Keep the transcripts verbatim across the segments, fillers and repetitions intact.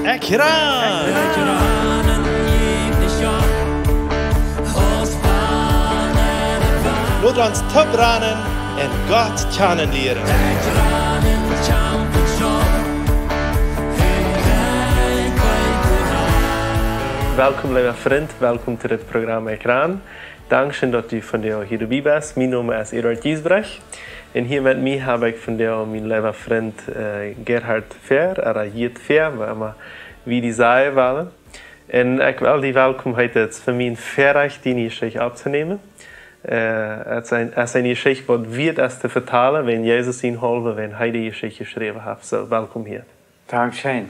Ekj ran! Lot ons toop ranen un Gott kjanen lieren. Welkom, leewa Frint, welkom to dit Program Ekj ran. Dankscheen, daut du vondoag hia doabie best. Mien Nomen es Eduard Giesbrecht. Un hia met mie hab ekj vondoag mienen leewen Frint, äh, Gerhard Fehr, ooda Jit Fehr, woo emma wie dee sajen wellen. Un ekj well die welkom heeten. Et es fa mie een Väarajcht, diene Jeschicht opptonämen. Äh, et es een, et es eene Jeschicht, waut wieet es to vetalen, wäajen Jesus sien haulwen, wäajen hee dee Jeschicht jeschräwen haft. Soo, welkom hia. Dankscheen.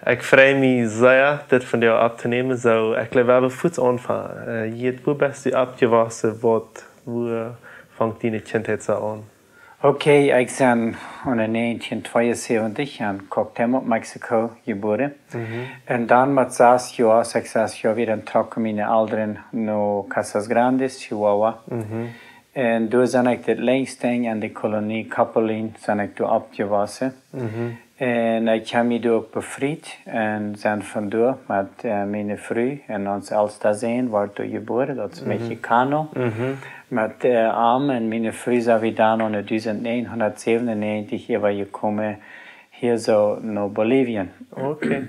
Ekj frei mie sea, dit vondoag opptonämen. Soo, ekj well fuaz aunfangen. Äh, Jit, wua best du oppjewossen? Waut, wua funk diene Kjintheit soo aun? Okay, ekj sie en näajentieen tweeunsäwentich en Cuauhtémoc, Mexiko, jebuaren. Mhm. Un dan met sas Joa, aus ekj sas Joa wia, dan trocken miene Elren no Casas Grandes, Chihuahua. Mhm. Un doa sie ekj daut lenjste en de Kolonie Capulín, sie ekj doa oppjewossen. Mhm. Un ekj hab mie doa uk befriet un sie von doa met, äh, miene Fru un ons elsta Sän, woat doa jebuaren, daut es Mhm. Mexicano. Mhm. Met, äh, am un miene Fru sie wie dan en dusent näajenhundatsäwenunäajentich äwajekomen hia soo no Bolivien. Okay.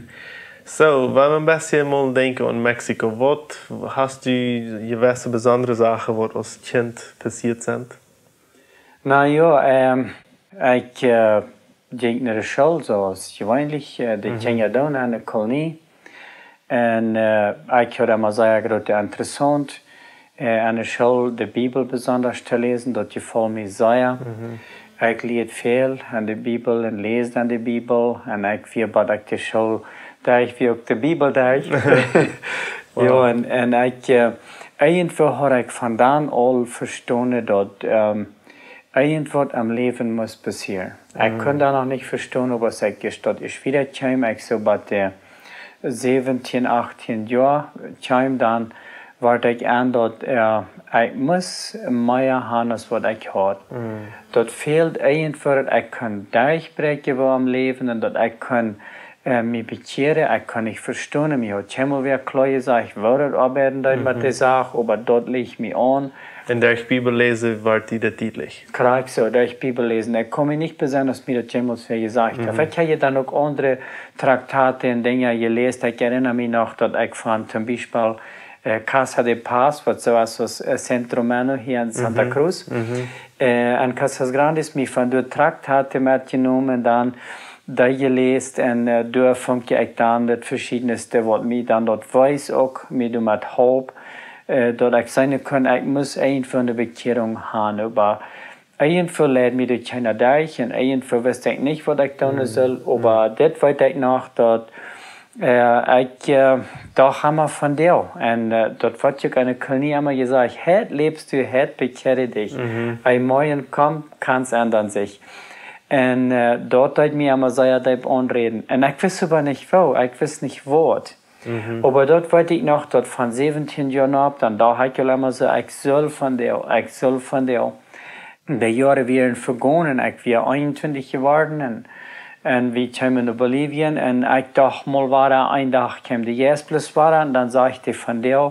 Soo, wan wie een bät mol denkjen aun Mexiko, waut hast du jewesse besondre Sachen, waut aus Kjint passieet sent? Na jo, ähm, ekj, äh, jinkj no de School, soo aus jeweenlich, äh, de Mhm. Kjinja doonen en de Kolonie. Un, äh, ekj haud emma sea groote Interesse, äh, en de School de Bibel besonda to läsen, daut jefoll mie sea. Mhm. Ekj lieed väl en de Bibel un läsd en de Bibel. Un ekj wia, bie ekj de School, doa ekj wia uk de Bibel doa. Wow. Jo, un, un ekj, äh, irjentwoo haud ekj von dan aul vestonen, daut, ähm, irjentwaut em Läwen must passieren. Ekj Mhm. kunn daut noch nich vestonen, oba aus ekj ieescht daut ieescht wieda kjeem, ekj soo bie de säwentieen, achttieen Joa kjeem, dan wort ekj en daut, äh, ekj must mea haben aus waut ekj haud. Mhm. Daut fäld irjentwoo, daut ekj kunn derchbräakjen woo em Läwen un daut ekj kunn äh, mie bekjieren, ekj kunn nich vestonen, mie haud kjeenmol wäa kloa jesajcht, woo daut oabeiden deed met Mhm. de Sach, oba daut leet mie aun. Un derch Bibel läsen wort die daut dietlich. Krakjt soo, derch Bibel läsen. Ekj kaun mie nich besennen, aus mie daut jemols wäa jesajcht haft. Mhm. Ekj hab je dan uk aundre Traktaten un Dinja jeläst. Ekj erinna mie noch, daut ekj von, toom Biespel, äh, Casa de Paz, waut soo es aus, äh, Centro Mano hia en Santa Mhm. Cruz. Mhm. Äh, en Casas Grandes, mie von doa Traktaten metjenomen, dan dee jeläst un, äh, doa funk ekj dan daut Veschiedenste, waut mie dan daut wees uk, mie doamet holp, äh, daut ekj seenen kunn, ekj must irjentwoo eene Bekjierunk haben, oba irjentwoo leid mie daut kjeena derch un irjentwoo wist ekj nich, waut ekj doonen Mhm. sull, oba Mhm. dit weet ekj noch, daut, äh, ekj, äh, docht emma von dee. Un, äh, daut wort uk en de Kolonie emma jesajcht: "Hee läfst du, hee bekjieed die." Mhm. Een Morjen kjemt, kaun ändren sikj. Un, äh, daut deed mie emma sea deep aunräden. Un ekj wist oba nich woo, ekj wist nich waut. Mhm. Oba daut weet ekj noch, daut von säwentieen Joa aun, dan docht ekj aul emma soo, ekj sull von dee, ekj sull von dee. De Joaren wieren vegonen, ekj wia eenuntwintich jeworden un, un wie kjeemen no Bolivien un ekj docht mol wada, een Dach kjeem de Jeist bloos wada un dan säd hee von dee.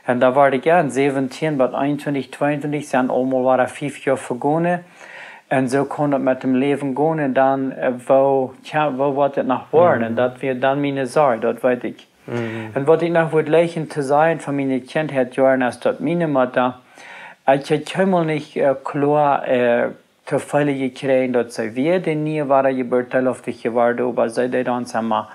Un dan wort ekj, jo, en säwentieen bat eenuntwintich, tweeuntwintich sent aul mol wada fief Joa vegonen. Un soo kaun daut met daut Läwen gonen. Un dan, äh, woo, tja, woo woat et noch woaren? Mhm. Un daut wia dan miene Sorj, daut weet ekj. Mhm. Un waut ekj noch wudd jleichen to sajen von miene Kjintheit Joaren, es daut miene Mutta, ekj hab kjeenmol nich, äh, kloa, äh, to feelen jekjräajen, daut see wia de niee Wadajeburt deelhaftig jeworden, oba see deed ons emma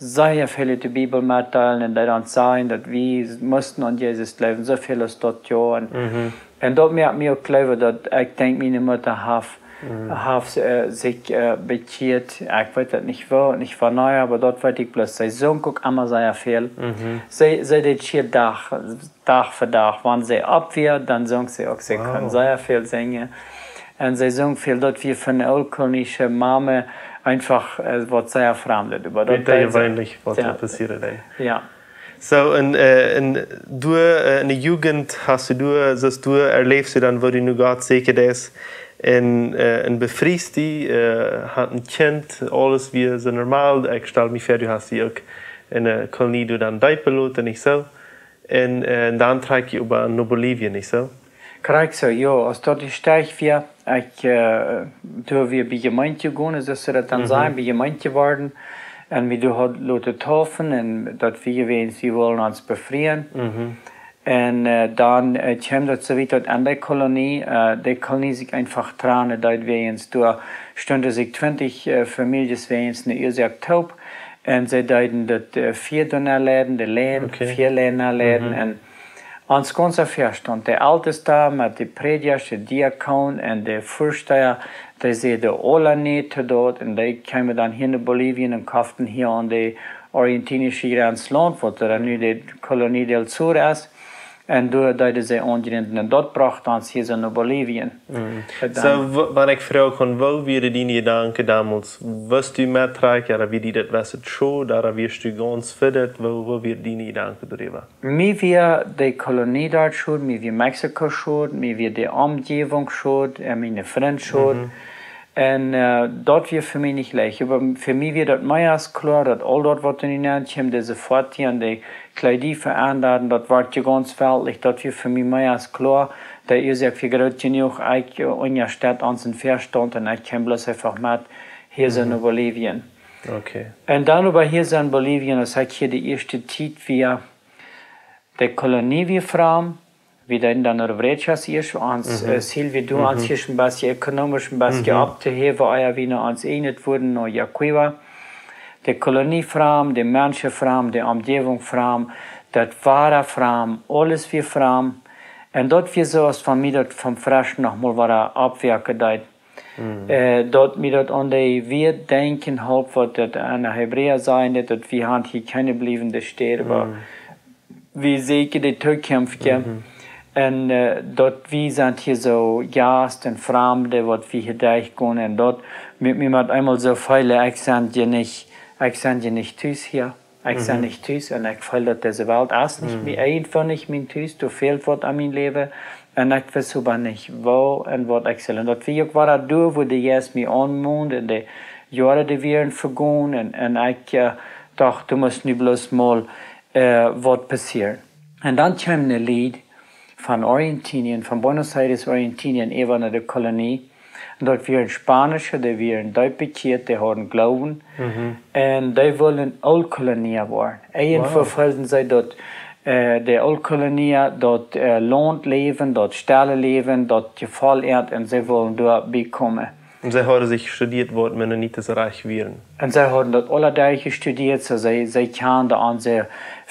sea väl ut de Bibel metdeelen un deed ons sajen, daut wie musten aun Jesus jleewen, soo väl aus daut, jo. Un, Mhm. un daut moakt mie uk jleewen, daut ekj denkj, miene Mutta haft, Mhm. haft, äh, sikj, äh, bekjieet. Ekj weet daut nich woo, nich wanea, oba daut weet ekj bloos. See sunk uk emma sea väl. Mhm. See, see deed hia Dach, Dach fa Dach. Wan see opp wia, dan sunk see uk. See kunn Wow. sea väl sinjen. Un see sunk väl, daut wia fa eene ooltkolonische Mame eefach, äh, waut sea Framdet. Oba daut Wia deed see. Jeweenlich, waut Jo. doa passieed, ey. Jo. Soo, un, äh, un du, äh, en de Jugend hast du, soo du erläwst du dan, woo du no Gott säkjen deist. Un, äh, un befriest die, äh, hast een Kjint, aules wia soo normal. Ekj stal mie väa, du hast die uk enne Kolonie doa dan deepen loten, nich soo? Un, äh, dan trakjst du äwa no Bolivien, nich soo? Krakjt soo, jo. Aus daut de Städ wia, ekj, äh, doa wia bie Jemeent jegonen, soo aus see daut dan sajen, bie Jemeent jeworden. Un wie doa haud loten deepen un daut wia jewast, wie wullen ons befrieen. Un, äh, dan, äh, kjeem daut soo wiet, daut aun de Kolonie, äh, de Kolonie sikj eefach trannen deed, wäajens doa stunden sikj twintich, äh, Famieljes wäajens eene Uasoak toop. Un see deeden daut, äh, Fia doa nenleiden, de Länd, Fia Länd nenleiden. Un ons gaunza Väastaunt, de Eltesta met de Prädjasch, de Diakon un de Väasteha, dee säden aule nä to daut. Un dee kjeemen dan hia no Bolivien un koften hia aun de argentinische Jrenz Launt, waut dan nu de Colonia del Sur es. Un doa deeden see aunjrinden. Un daut brocht ons hia soo no Bolivien. Soo, wan ekj froagen kaun, woo wieren diene Jedanken donmols? Wist du met trakjen, ooda wia die daut, wia daut soo, ooda wia du gaunz fa daut? Woo, woo wieren diene Jedanken doaräwa? Mie wia de Kolonie doa schod, mie wia Mexiko schod, mie wia de Omjäwunk schod, un miene Frind schod. Un, äh, daut wia fa mie nich leicht. Oba fa mie wia daut mea aus kloa, daut aul daut, waut doa nu nenn kjeem, dise Foatia un de Kjleeda veendren, daut wort je gaunz weltlich, daut wia fa mie mea aus kloa. Daut es uk groot jenuach, ekj, äh, unjastett onsen Väastaunt un ekj kjeem bloos eefach met hia soo no Bolivien. Un dan oba hia soo en Bolivien, aus ekj hia de ieeschte Tiet wia, de Kolonie wia framd, wie deeden dan no Brechas ieescht, ons, äh, Ziel wia doa ons ieescht een bät ökonomisch een bät opptohäwen, ea wie no ons ieejnet wudden, no Yacuiba. De Kolonie framd, de Menschen framd, de Omjäwunk framd, daut Wada framd, aules wia framd. Un daut wia soo, aus wan mie daut von frieschem noch mol wada oppwakjen deed. Äh, daut mie daut aun de Wieed denkjen holp, waut daut aun de Hebräa sajen deed, daut wie haben hia kjeene bliewende Städ, oba wie sieekjen de Tookunft. Un, äh, daut wie sent hia soo Jast un Framde, waut wie hia derchgonen. Un daut, mie, mie mott eemol soo feelen, ekj sie je nich, ekj sie je nich tus hia. Ekj sie nich tus un ekj feel, daut dise Welt es nich mie, eefach nich mien Tus, doa fält waut aun mien Läwen. Un ekj wist oba nich, woo un waut ekj sull. Un daut wia uk wada doa, woo de Jeist mie aunmond un de Joaren, dee wieren vegonen. Un, un ekj, äh, docht, doa mott nu bloos mol, äh, waut passieren. Un dan kjeemen de Lied von Argentinien, von Buenos Aires, Argentinien, äwa no de Kolonie. Un daut wieren Spaunische, dee wieren deep bekjieet, dee hauden Gloowen. Un dee wullen Ooltkolonia woaren. Eefach feelden see daut, äh, de Ooltkolonia, daut, äh, Launt läwen, daut stelle Läwen, daut jefoll an un see wullen doa biekomen. Un see hauden sikj studieet, waut Mennoniten rajcht wieren. Un see hauden daut aule Dinja studieet, soo see, see kjanden onse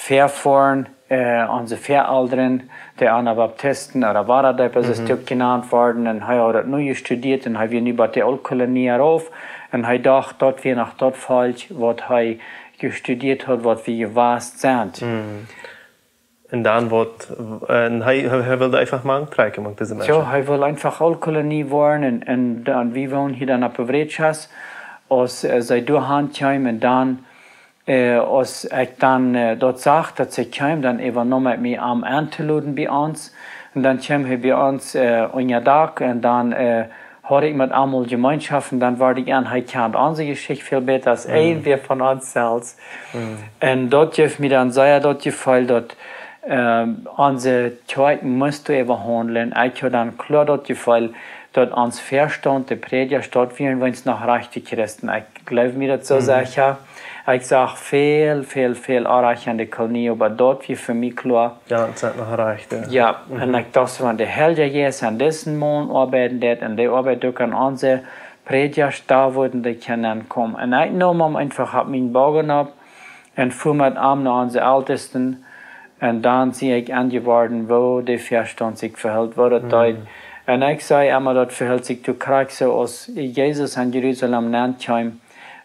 Väafoaren, äh, onse Väaelren, de Anabaptisten ooda Wadadeepa, soo aus dee uk jenant worden. Un hee haud daut nu jestudieet un hee wia nu bie de Ooltkolonia rauf. Un hee docht, daut wia noch daut Volkj, waut hee jestudieet haud, waut wie jewast sent. Un dan waut, äh, un hee, hee, hee wull eefach mau trakjen met dise Menschen. Jo, hee wull eefach Ooltkolonia woaren un, un dan, wie wonen hia dan opp de Brechas, aus, äh, see doa han kjeemen un dan, äh, aus ekj dan, äh, daut sach, daut see kjeemen, dan äwanoom ekj mie, am entoloden bie ons. Un dan kjeem hee bie ons, äh, unja Dak un dan, äh, haud ekj met am aul Jemeenschoft un dan wort ekj en, hee kjand onse Jeschicht väl bäta aus irjentwäa von ons selfst. Un daut jeef mie dan sea daut Jefeel, daut, ähm, onse Kjoakj must äwahaundlen. Ekj haud dan kloa daut Jefeel, daut ons Väastaunt, de Prädjasch, daut wieren weens noch rajchte Christen. Ekj jleew mie daut soo secha. Ekj sach väl, väl, väl Orrajcht en de Kolonie, oba daut wia fa mie kloa. Jo, daut sent noch rajchte. Jo, un ekj docht, wan de Heilje Jeist aun disen Maun oabeiden deed, un dee oabeit uk aun onse Prädjasch, dan wudden dee kjennen komen. Un ekj neem am eefach opp mienen Wogen opp un fua met am no onse Eltesten. Un dan sie ekj enjeworden, woo de Väastaunt sikj vehilt, woo daut deed. Un ekj säd emma, daut vehilt sikj to krakjt soo aus Jesus en Jerusalem nenn kjeem.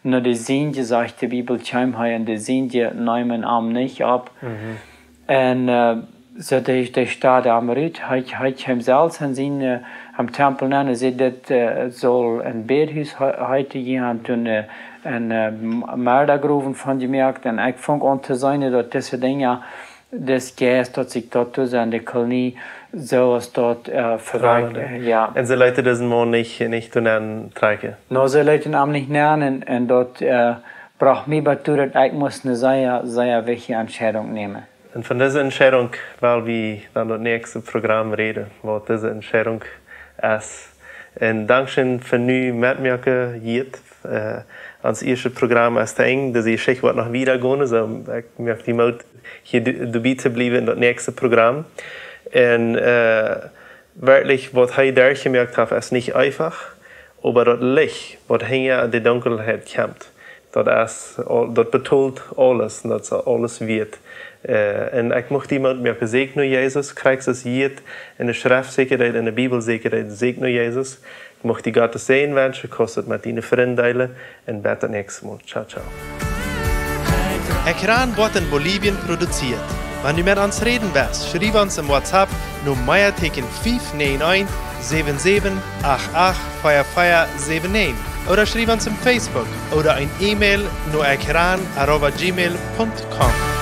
No de Sienje, sajcht de Bibel, kjeem hee un de Sienje neemen am nich opp. Un, äh, soo dee, dee stald am rut, hee, hee kjeem selfst en sien, äh, em Tempel nenn, un säd, dit, äh, saul een Bädhus he-, heeten, jie han doa, äh, een, äh, M-, Mördagrowen von jemoakt. Un ekj funk aun to seenen, daut dise Dinja Dis Jeist, daut sikj daut doa en de Kolonie, soo aus daut, äh, vewoakjt, äh, jo. Un see leeten disen Maun nich, nich doa nenn trakjen. No, see leeten am nich nenn un, un daut, äh, brocht mie bat doa, daut ekj must eene sea, sea wichtje Entscheidunk nämen. Un von dise Entscheidunk well wie dan daut näakjste Program räden, waut dise Entscheidunk es. Un dankscheen fa nu metmoaken, Jit. Äh, ons ieeschtet Program es to Enj. Dise Jeschicht woat noch wieda gonen, soo ekj moak die Moot, hia do-, doabie to bliewen en daut näakjste Program. Un, äh, werkjlich, waut hee derchjemoakt haft, es nich eefach, oba daut Licht, waut hinja de Dunkelheit kjemt, daut es aul-, daut betolt aules un daut es aules wieet. Äh, un ekj mucht die Moot moaken, säkj no Jesus Christus, jie, en de Schreft säkjen, en de Bibel säkjen, säkj no Jesus. Ekj mucht die Gottes Säajen wenschen, kaust et met diene Frind deelen un bat daut näakjste Mol. Ciao, ciao. Ekjran woat en Bolivien produzieet. Wan du met ons räden west, schriew ons em WhatsApp no Meateeken fief näajen eent, säwen säwen acht acht, vea vea säwen näajen ooda schriew ons em Facebook ooda een E-Mail no ekjran arroba gmail punkt com.